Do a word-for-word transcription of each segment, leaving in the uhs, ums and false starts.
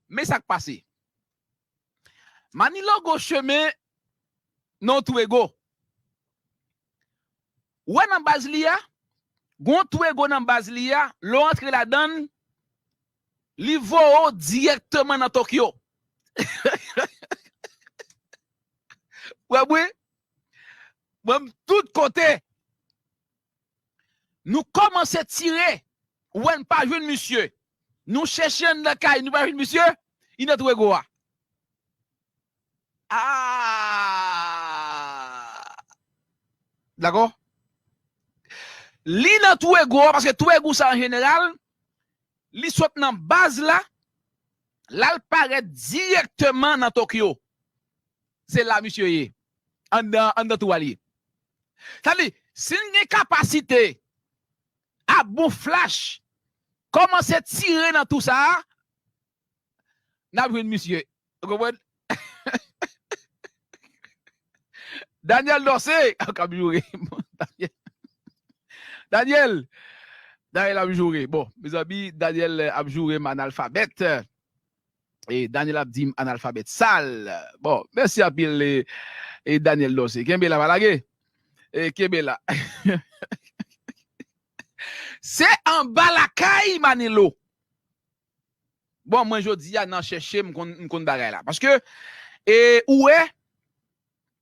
Men sa k pase. Manilo gon chemen nan Twego. Ou wè nan baz li a, gon Twego nan baz li a, lè w antre ladan l, li voye w dirèkteman nan Tokyo. Ou wè bri? Mwen, tout kote, nou kòmanse tire, ou wè n pa jwenn misye. Nou chèche anndan kay, nou pa jwenn misye, li nan Twego a. Ah! Dakò? Li nan Twego a, paske Twego sa an jeneral, li sot nan baz la, l al parèt dirèkteman nan Tokyo. Se la misye ye. Anndan, anndan tou a li ye. Sa vle di, si n gen kapasite ap bon flash, kòmanse tire nan tou sa a, n ap jwenn misye. Ou konprann? Daniel Dorcé, k ap joure. Daniel. Daniel. Daniel ap joure. Bon, mezanmi, Daniel ap joure m analfabèt. E Daniel ap di m analfabèt sal. Bon, mèsi anpil, e, e Daniel Dorcé. Kenbe la, pa lage. E kenbe la. Se anba lakay Manilo. Bon, mwen jodi a nan chèche, m konn, m konn bagay la. Paske, e, ou wè,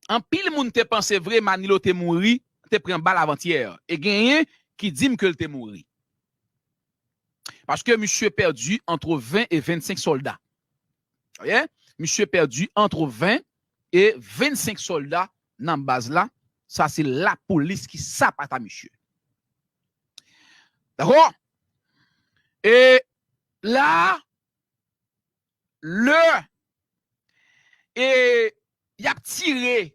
anpil moun te panse vre Manilo te mouri, te pran bal avantyè. E genyen ki di m ke l te mouri. Paske misye pèdi antre ven e vennsenk sòlda. Oke? Misye pèdi antre ven e vennsenk sòlda nan baz la. Sa se lapolis ki sapata misye. Dakò? E la, lè, e, y ap tire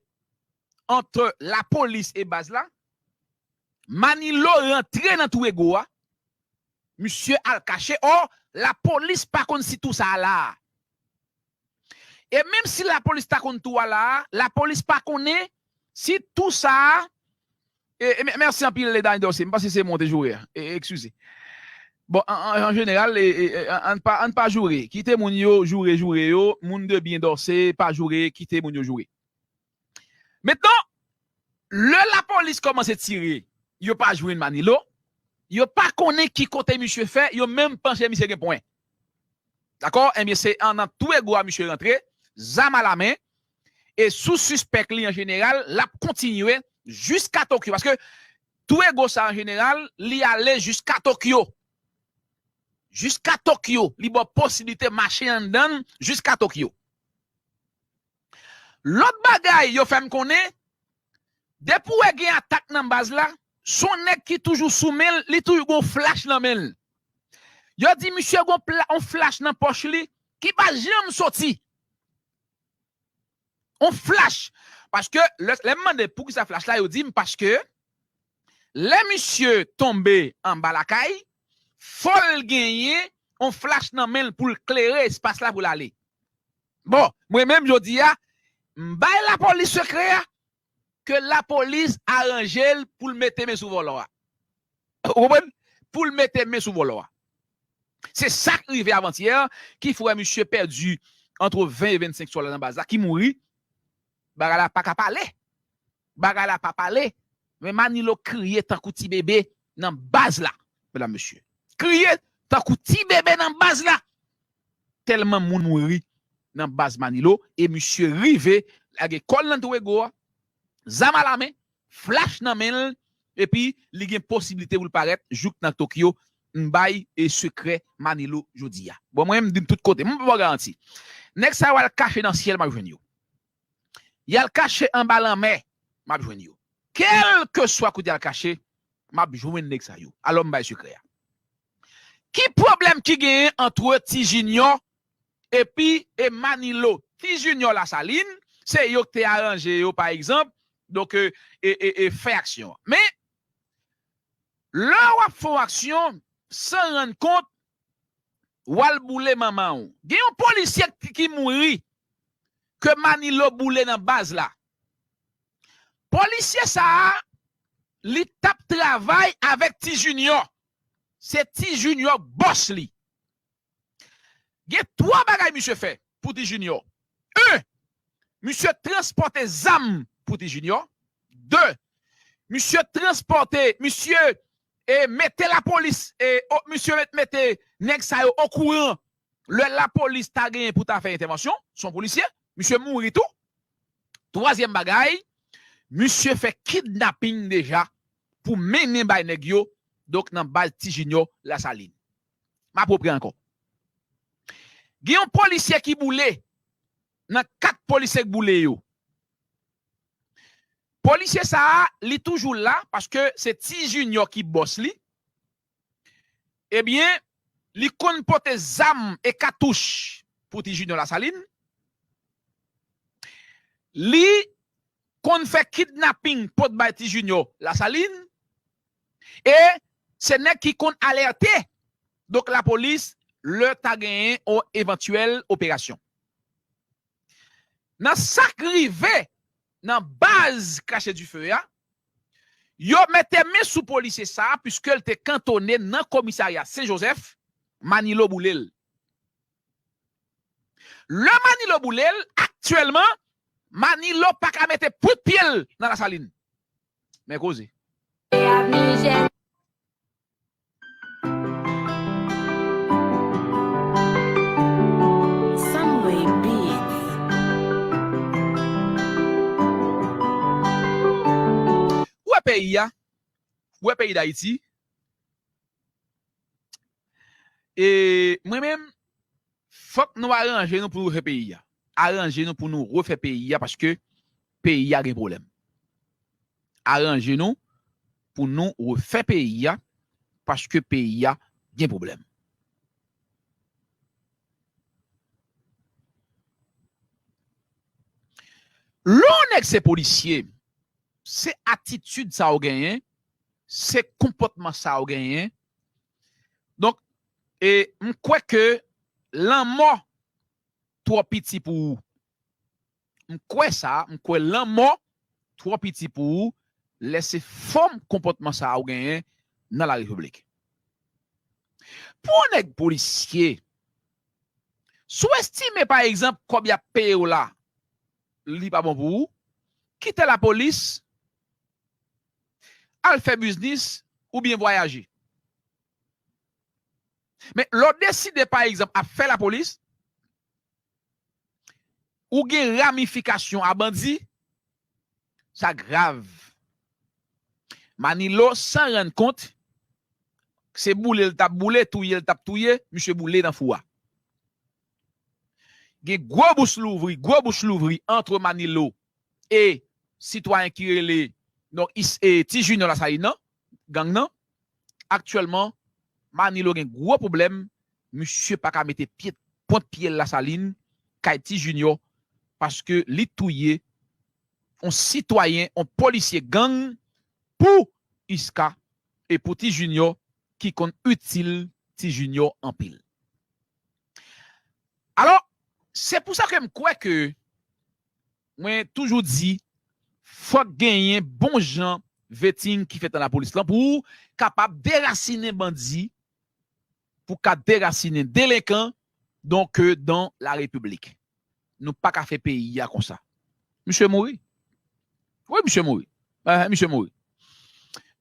ant lapolis e baz la, Manilo rantre nan Twego a, misye al kache. Ò, lapolis pa konn si tou sa a la a. E menm si lapolis ta konn tou a la a, lapolis pa konnen si tou sa a. E, e, mè-, mèsi anpil, Dany Dorcé. M panse se mwen te joure a. E, e, eskize. Bon, an, an, an jeneral, e, e, e, an, an pa, an pa joure. Kite moun yo joure, joure yo. Moun de byen Dorcé, pa joure, kite moun yo joure. Mentnan, lè lapolis kòmanse tire, yo pa jwenn Manilo, yo pa konnen ki kote misye fè, yo menm panse misye gen pwen. Dakò? Ebyen, se an, nan Twego a misye rantre, zam alamen, e sou sispèk li an jeneral, l ap kontinye jiska Tokyo. Paske Twego sa an jeneral, li ale jiska Tokyo. Jiska Tokyo, li ba w posiblite mache anndan l jiska Tokyo. Lòt bagay yo fè m konnen, depi w wè gen atak nan baz la, se yon nèg ki toujou sou men l, li toujou gon flach nan men l. Yo di misye gon pla-, yon flach nan pòch li ki pa janm soti. Yon flach. Paske lè, lè m mande poukisa flach la, yo di m paske lè misye tonbe anba lakay, fò l genyen yon flach nan men l pou l klere espas la pou l ale. Bon, mwen menm jodi a, m bay lapolis sekrè a, ke lapolis aranje l pou l mete men sou vòlò a. Ou konprann? Pou l mete men sou vòlò a. Se sa k rive avantyè ki fè w wè misye pèdi antre ven e vennsenk sòlda nan baz la ki mouri. Bagay la pa ka pale. Bagay la pa pale. Men Manilo kriye tankou ti bebe nan baz la, medam, mesye. Kriye tankou ti bebe nan baz la. Tèlman moun mouri nan baz Manilo, e misye rive lage kò l nan Twego a, zam alamen, flach nan men l, epi li gen posiblite pou l parèt jouk nan Tokyo. M bay e sekrè Manilo jodi a. Bon, mwen, m di n tout kote. M pa ba w garanti. Nèg sa yo al kache nan syèl, m ap jwenn yo. Y al kache anba lanmè, m ap jwenn yo. Kèlkeswa kote y al kache, m ap jwenn nèg sa yo. Alò, m bay sekrè a. Ki pwoblèm ki genyen ant Ti Junior epi, e, Manilo? Ti Junior Lasalin, se yo ki te aranje yo, pa egzanp, donk, e, e, e, e fè aksyon an. Men, lè w ap fè yon aksyon san rann kont, w al boule manman w. Gen yon polisye ki, ki mouri, ke Manilo boule nan baz la. Polisye sa a, li t ap travay avèk Ti Junior. Se Ti Junior bòs li. Gen twa bagay misye fè pou Ti Junior. En, misye transpòte zam pou Ti Junior. De, misye transpòte, misye e mete lapolis, e o, misye met, mete nèg sa yo okouran lè lapolis ta genyen pou ta fè entèvansyon, se yon polisye, misye mouri tou. Twazyèm bagay, misye fè kidnaping deja pou mennen bay nèg yo, donk nan baz Ti Junior Lasalin. M ap repran ankò. Gen yon polisye ki boule nan kat polisye k boule yo. Polisye sa a, li toujou la paske se Ti Junior ki bòs li. Ebyen, li konn pote zam e katouch pou Ti Junior Lasalin. Li konn fè kidnaping pot bay Ti Junior Lasalin. E se nèg ki konn alète, donk, lapolis lè ta genyen yon evantyèl operasyon. Nan sa k rive nan baz Crache du Feu a, yo mete men sou polisye sa a, piske l te kantone nan komisarya Sen Jozèf, Manilo boule l. Lè Manilo boule l, aktyèlman, Manilo pa ka mete pwent pye l nan Lasalin. Men koze. Ou wè peyi a, ou wè peyi Dayiti, e mwen menm, fòk nou aranje nou pou nou refè peyi a. Aranje nou pou nou refè peyi a, paske peyi a gen pwoblèm. Aranje nou pou nou refè peyi a, paske peyi a gen pwoblèm. Lè yon nèg se polisye, se atitid sa ou genyen, se konpòtman sa ou genyen. Donk, e m kwè ke lanmò twò piti pou ou. M kwè sa, m kwè lanmò twò piti pou ou, lè se fòm konpòtman sa ou genyen nan la repiblik. Pou yon nèg polisye, si w estime, pa egzanp, kòb y ap peye w la, li pa bon pou ou, kite lapolis, al fè biznis oubyen vwayaje. Men lè w deside, pa egzanp, ap fè lapolis, ou gen ramifikasyon a bandi, sa grav. Manilo, san rann kont, se boule l t ap boule, touye l t ap touye, misye boule nan fou a. Gen gwo bouch louvri, gwo bouch louvri ant Manilo e sitwayen ki rele, donk, is-, e, Ti Junior Lasalin nan, gang nan. Aktyèlman, Manilo gen gwo pwoblèm, misye pa ka mete pye, pwent pye l Lasalin, kay Ti Junior, paske li touye yon sitwayen, yon polisye gang pou Iska e pou Ti Junior ki konn itil Ti Junior anpil. Alò, se pou sa ke m kwè ke mwen toujou di, fòk genyen bon jan vetting ki fèt nan lapolis lan pou w kapab derasinen bandi, pou ka derasinen delenkan, donk, euh, dans la République. Nou pa ka fè peyi a konsa. Misye mouri. Wi, misye mouri. Eh, misye mouri.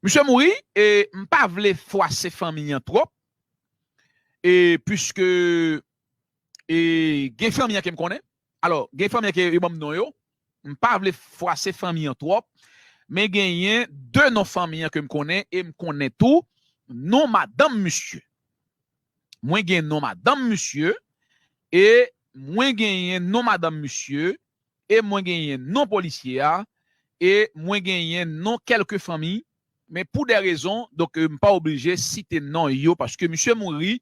Misye mouri, e m pa vle fwase fanmi an twòp, e piske, e gen fanmi an ke m konnen. Alò, gen fanmi an ke yo ban m non yo. M pa vle fwase fanmi an twòp, men genyen de non fanmi an ke m konnen, e m konnen tou non madanm misye. Mwen gen non madanm misye, e mwen genyen non madanm misye, e mwen genyen non polisye a, e mwen genyen non kèlke fanmi, men pou de rezon, donk, euh, m pa oblije site non yo, paske misye mouri.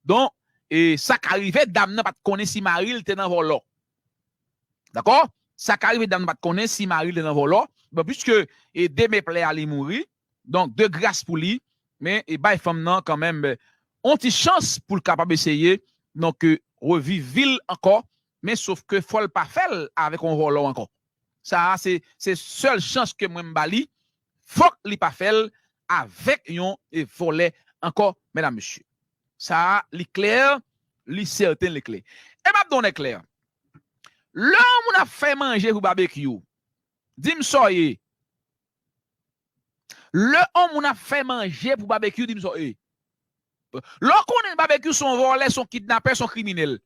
Donk, e sa ka rive, dam nan pa t konnen si mari l te nan vòlò. Dakò? Sa ka rive, dam nan pa t konnen si mari l te nan vòlò. Bon, piske, e, de me plè a li mouri, donk, de gras pou li, men, e, bay fanm nan kanmenm, e, on ti chans pou l kapab eseye, donk, e, reviv vi l ankò, men sof ke fò l pa fè l avèk on vòlò ankò. Sa a, se, se sèl chans ke mwen m ba li, fòk li pa fè l avèk yon, e, vòlè ankò, medam, mesye. Sa a, li klè, Li sèten, li klè. E m ap di w nèg klè. Lè yon moun ap fè manje pou babekyou, di m sa w ye. Lè yon moun ap fè manje pou babekyou, di m sa w ye. Lè w konnen babekyou se yon vòlè, se yon kidnapè, se yon kriminèl,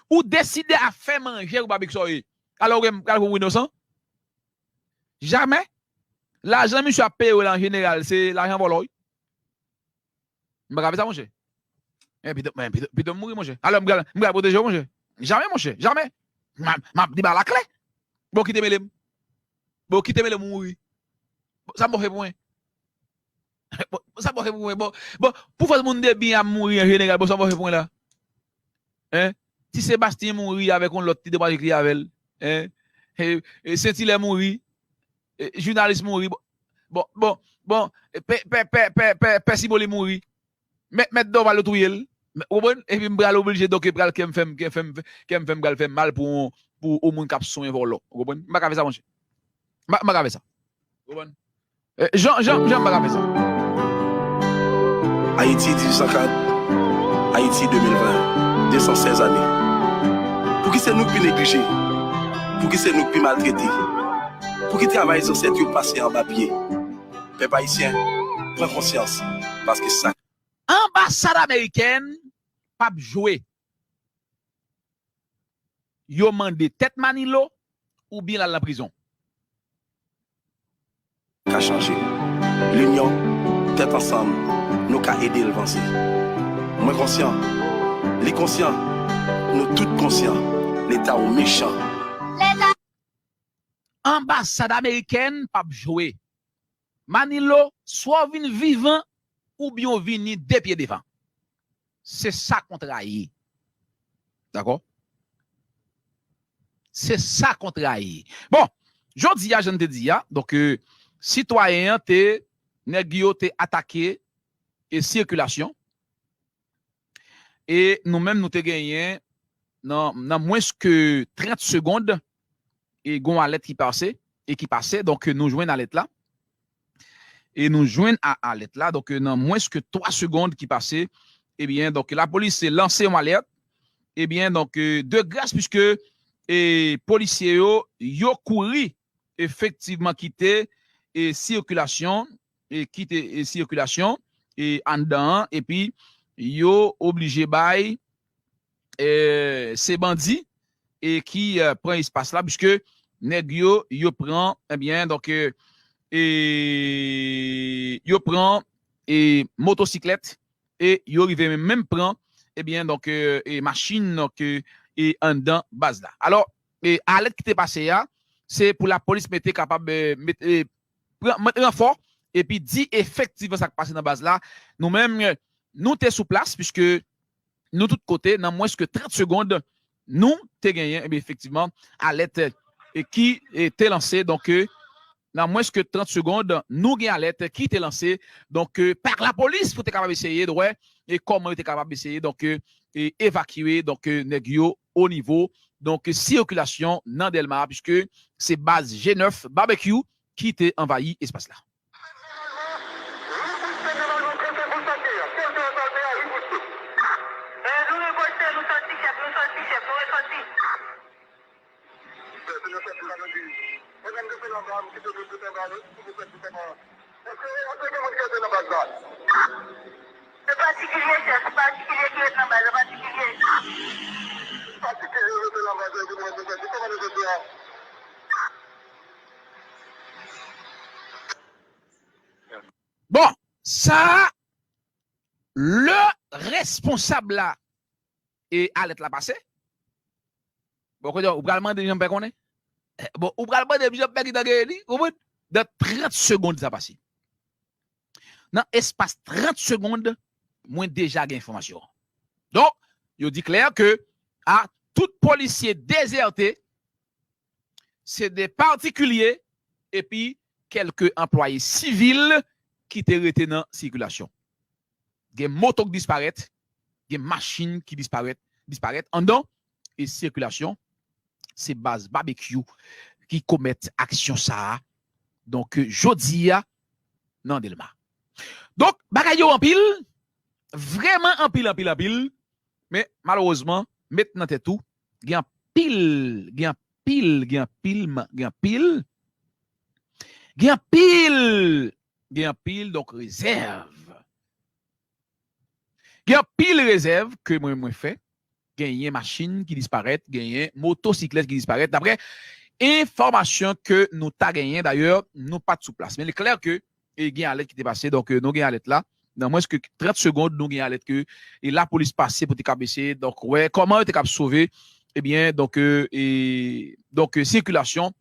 ou deside ap fè manje pou babekyou, sa w ye. Alò, ou gen pral pou inosan? Jamè. Lajan misye ap peye w la, an jeneral, se lajan vòlò, wi. M pa ka fè sa, monchè. Men pito, men pito, pito m mouri, monchè. Alò, m pral, m pral pwoteje w, monchè. Jamè, monchè, jamè. M a, m ap di ba la klè. Bon, kite mele m. Bon, kite mele m mouri. Bon, sa m fè pou mwen? Bon, sa m fè pou mwen? Bon, bon, pou fòs moun de byen ap mouri an jeneral, bon, sa m fè pou mwen la? Hein? Ti Sebastien mouri avèk yon lòt ti demwazèl ki avè l. Hein? E, e Sentilè mouri. E, jounalis mouri. Bon, bon, bon, bon, e, pè, pè, pè, pè, pè, pè Siboli mouri. Mèt, mèt Dòval yo touye l. Ou konprann? Epi m pral oblije, donk, pral kè m fè m, kè fè m, kè m fè m pral fè m mal pou, pou yon moun k ap sonyen vòlò. Ou konprann? M pa ka fè sa, monchè. M pa, m pa ka fè sa. Ou konprann? Eh, jan, jan, jan m pa ka fè sa. Ayiti, dizuit san kat, Ayiti, de mil ven, de san sèz ane. Pouki se nou k pi neglije? Pouki se nou k pi maltrete? Pouki travay zansèt yo pase anba pye? Pèp ayisyen, pran konsyans, paske sa. Anbasad amerikèn p ap jwe. Yo mande tèt Manilo oubyen l al nan prizon. Ka chanje. Linyon, tèt ansanm, nou ka ede l vanse. Mwen konsyan, li konsyan, nou tout konsyan, Leta w mechan. Anbasad amerikèn p ap jwe. Manilo, swa w vin vivan, oubyen w vini de pye devan. Se sa kontra ye. Dakò? Se sa kontra ye. Bon, jodi a, jan n te di a, donk, euh, sitwayen an te, nèg yo te atake e sikilasyon. E nou menm, nou te genyen nan, nan mwens ke trant segonn, e gon alèt ki pase, e ki pase, donk, nou jwenn alèt la. E nou jwenn a, alèt la, donk, nan mwens ke twa segonn ki pase, ebyen, donk, lapolis lanse yon alèt, ebyen, donk, de gras, piske, e, polisye yo, yo kouri, efektivman, kite, e, sikilasyon, e, kite, e, sikilasyon, e, anndan an, epi yo oblije bay, e, se bandi, e, ki, e, pran espas la, piske nèg yo, yo pran, ebyen, donk, e, e, yo pran, e, motosiklèt, e yo rive menm, menm pran, ebyen, donk, e, e, machin, donk, e, e, anndan baz la. Alò, e, alèt ki te pase a, se pou lapolis mete kapab, e, met, e, pran, met ranfò, epi di efektivman sa k pase nan baz la. Nou menm, nou te sou plas, piske nou tout kote, nan mwens ke trant segonn, nou te genyen, ebyen, efektivman, alèt, e, ki, e, te lanse. Donk, e, nan mwens ke trant segonn, nou gen alèt ki te lanse, donk, e, pa lapolis pou te kapab eseye wè, e, kòman yo te kapab eseye, donk, e, e, evakye, donk, e, nèg yo o nivo, donk, sikilasyon nan Dèlma, piske se baz G nèf Barbecue ki te anvayi espas la. Se patikilye, chèf, se patikilye ki ret nan baz la, patikilye. Patikilye rete nan baz la, epi nou mande kòman nou jodi a. Bon, sa, lè responsab la e alèt la pase, bon, kote ou pral mande jan m fè konnen? Eh, bon, ou pral mande jan m fè ki tan gen li, ou konprann? Nan trant segonn sa pase. Nan espas trant segonn, mwen deja gen enfòmasyon an. Donk, yo di klè ke, a, tout polisye dezète, se de patikilye epi kèlke anplwaye sivil ki te rete nan sikilasyon. Gen moto k disparèt, gen machin ki disparèt, disparèt anndan e sikilasyon. Se baz Barbecue ki komèt aksyon sa a. Donk, jodi a, nan Dèlma. Donk, bagay yo anpil, vrèman anpil, anpil, anpil. Men, malerezman, met nan tèt ou, gen anpil, gen anpil, gen anpil, gen anpil, gen anpil, gen anpil, donk, rezèv. Gen anpil rezèv ke mwen, mwen fè. Genyen machin ki disparèt, genyen motosiklèt ki disparèt. Daprè enfòmasyon ke nou ta genyen, dayè, nou pa t sou plas. Men li klè ke e gen alèt ki te pase, donk, e, nou gen alèt la. Nan mwens ke trant segonn, nou gen alèt ke e lapolis pase pou te kab eseye, donk, wè kòman yo te kab sove, ebyen, donk, e, e, donk, e, sikilasyon.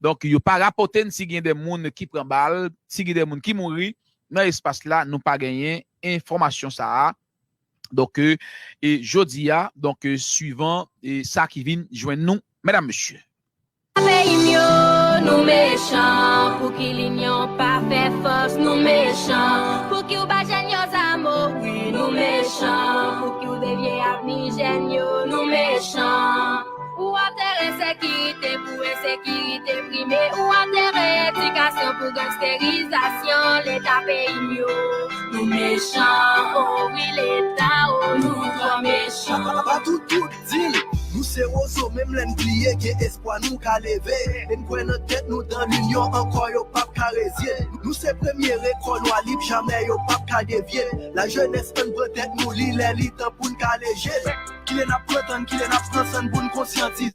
Donk, yo pa rapòte n si gen de moun ki pran bal, si gen de moun ki mouri nan espas la, nou pa genyen enfòmasyon sa a. Donk, e, e jodi a, donk, e, swivan e sa ki vin jwenn nou, medam, mesye. Peyi m yo, nou mechan, pou ki linyon pa fè fòs, nou mechan, pou ki w ba jèn yo zam, o wi, nou mechan, pou ki w devye avni jèn yo, nou mechan. Ou antere sekirite pou ensekirite prime, ou antere edikasyon pou gansterizasyon. Leta peyi m yo, nou mechan, o wi, Leta, o nou twò mechan. Patou tout di l, nou se wozo, menm lè n pliye, gen espwa nou ka leve. E n kwè nan tèt nou, dan linyon ankò, yo p ap ka rezye n. Nou se premye rekò nwa lib, jamè yo p ap ka devye n. Lajenès, ann pran tèt nou, li lè li tan pou n ka leje n. Kilè n ap pran tan n, kilè n ap pran san n pou n konsyantize.